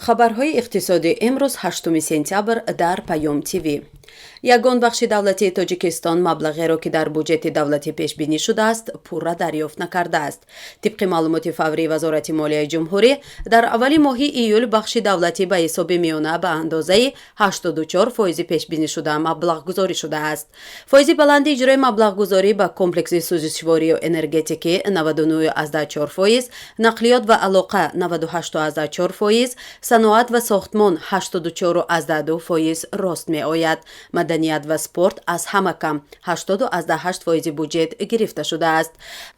Хабарҳои иқтисодӣ имрӯз, 8 сентябр, дар Паём ТВ. Ягон бахши давлатии Тоҷикистон маблағеро, ки дар буҷети давлатӣ пешбинӣ шудааст, пурра дарёфт накардааст. Тибқи маълумоти фаврии Вазорати молияи ҷумҳурӣ, дар аввали моҳи июл бахши давлатӣ ба ҳисоби миёна ба андозаи 84 фоизи пешбинишуда маблағгузорӣ шудааст. Фоизи баланди иҷрои маблағгузорӣ ба комплекси сӯзишворию энергетикӣ, 99,4%, нақлиёт ва алоқа, 98,4%, саноат ва сохтмон, 84,2%, рост меояд. Маданият ва спорт аз ҳама кам, 80,8 фоизи буҷет гирифта шудааст.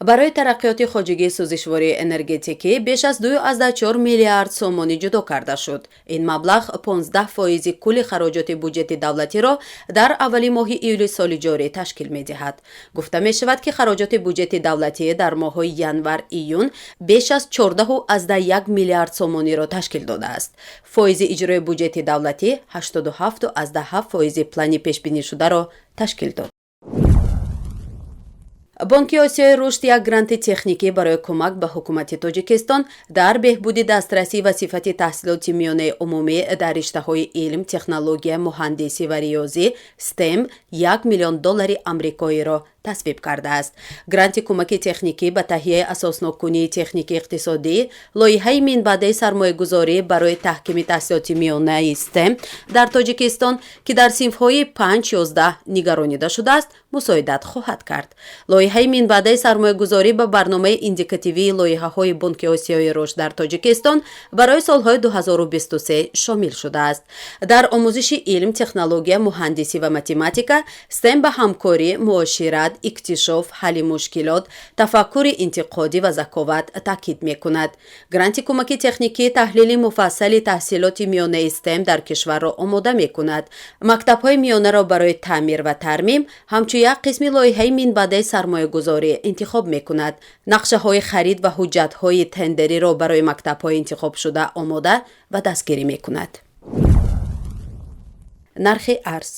Барои тараққиёти хоҷагии сӯзишвории энергетикӣ беш аз 2,4 миллиард сомонӣ ҷудо карда шуд. Ин маблағ 15 фоизи кулли хароҷоти буҷети давлатиро дар аввали моҳи июли соли ҷорӣ ташкил медиҳад. Гуфта мешавад, ки хароҷоти буҷети давлатӣ дар моҳҳои январ июн беш аз 14,1 миллиард сомониро ташкил додааст. Фоизи иҷрои буҷети давлатӣ 87,7 фоизи плани пешбинишударо ташкил дод. Бонки Осиёи Рушд як гранти техникӣ барои кӯмак ба ҳукумати Тоҷикистон дар беҳбуди дастрасӣ ва сифати таҳсилоти миёнаи умумӣ дар риштаҳои илм, технология, муҳандисӣ ва риёзӣ STEM 1 миллион доллари амрикоиро тасвиб кардааст. Гранти кӯмаки техникӣ ба таҳияи асосноккунии техники иқтисодӣ, лоиҳаи минбаъдаи сармоягузорӣ барои таҳкими таҳсилоти миёнаи STEM дар Тоҷикистон, ки дар синфҳои 5-11 нигаронида шудааст, мусоидат хоҳад кард. Лоиҳаи минбаъдаи сармоягузорӣ ба барномаи индикативии лоиҳаҳои Бонки Осиёи Рушд дар Тоҷикистон барои солҳои 2023 шомил шудааст. Дар омӯзиши илм, технология, муҳандисӣ ва математика STEM ба ҳамкорӣ, муошират, иктишоф, ҳалли мушкилот, тафаккури интиқодӣ ва заковат таъкид мекунад. Гранти кӯмаки техникӣ таҳлили муфассали таҳсилоти миёнаи STEM дар кишварро омода мекунад. Мактабҳои миёнаро барои таъмир ва тармим ҳамчун як қисми лоиҳаи минбаъдаи сармоягузорӣ интихоб мекунад. Нақшаҳои харид ва ҳуҷҷатҳои тендериро барои мактабҳои интихобшуда омода ва дастгирӣ мекунад. Нархи арз.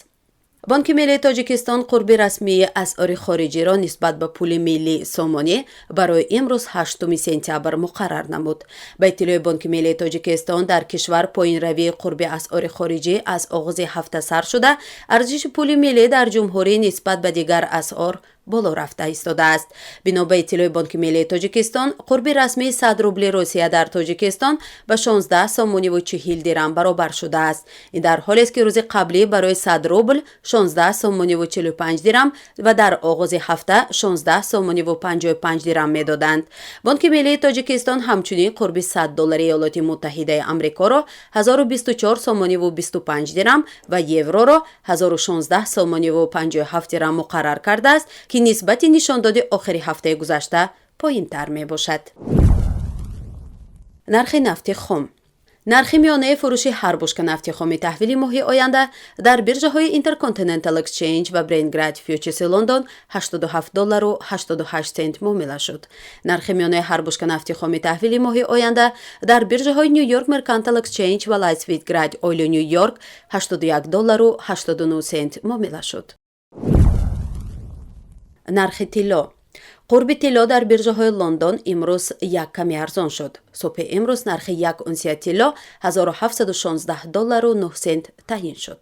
Бонки миллии Тоҷикистон қурби расмии асъори хориҷиро нисбат ба пули миллӣ сомонӣ барои имрӯз, 8 сентябр, муқаррар намуд. Ба иттилои Бонки миллии Тоҷикистон, дар кишвар поинравии қурби асъори хориҷӣ аз оғози ҳафта сар шуда, арзиши пули миллӣ дар ҷумҳурӣ нисбат ба дигар асъор боло рафта истодааст. Бино ба иттилои Бонки миллии Тоҷикистон, қурби расмии 100 рубли Русия дар Тоҷикистон ба 16 сомониву 40 дирам баробар шудааст. Ин дар ҳолест, ки рӯзи қаблӣ барои 100 рубл 16 сомониву 45 дирам ва дар оғози ҳафта 16 сомониву 55 дирам медоданд. Бонки миллии Тоҷикистон ҳамчунин қурби 100 доллари Иёлоти Муттаҳидаи Амрикоро 1024 сомониву 25 дирам ва евроро 1016 сомониву 57 дирам муқаррар кардааст, ки нисбати нишондоди охири ҳафтаи гузашта поинтар мебошад. Нархи нафти хом. Нархи миёнаи фурӯши ҳар бушка нафти хоми таҳвили моҳи оянда дар биржаҳои Intercontinental Exchange ва Brent Grade Futures Лондон 87 доллару 88 цент муомила шуд. Нархи миёнаи ҳар бушка нафти хоми таҳвили моҳи оянда дар биржаҳои New York Mercantile Exchange ва Light Sweet Grade Oil Нью Йорк 81 доллару 89 цент муомила шуд. Нархи тилло. Қурби тилло дар биржаҳои Лондон имрӯз як каме арзон шуд. Субҳи имрӯз нархи як унсия тилло 1716 доллару 9 сент таъйин шуд.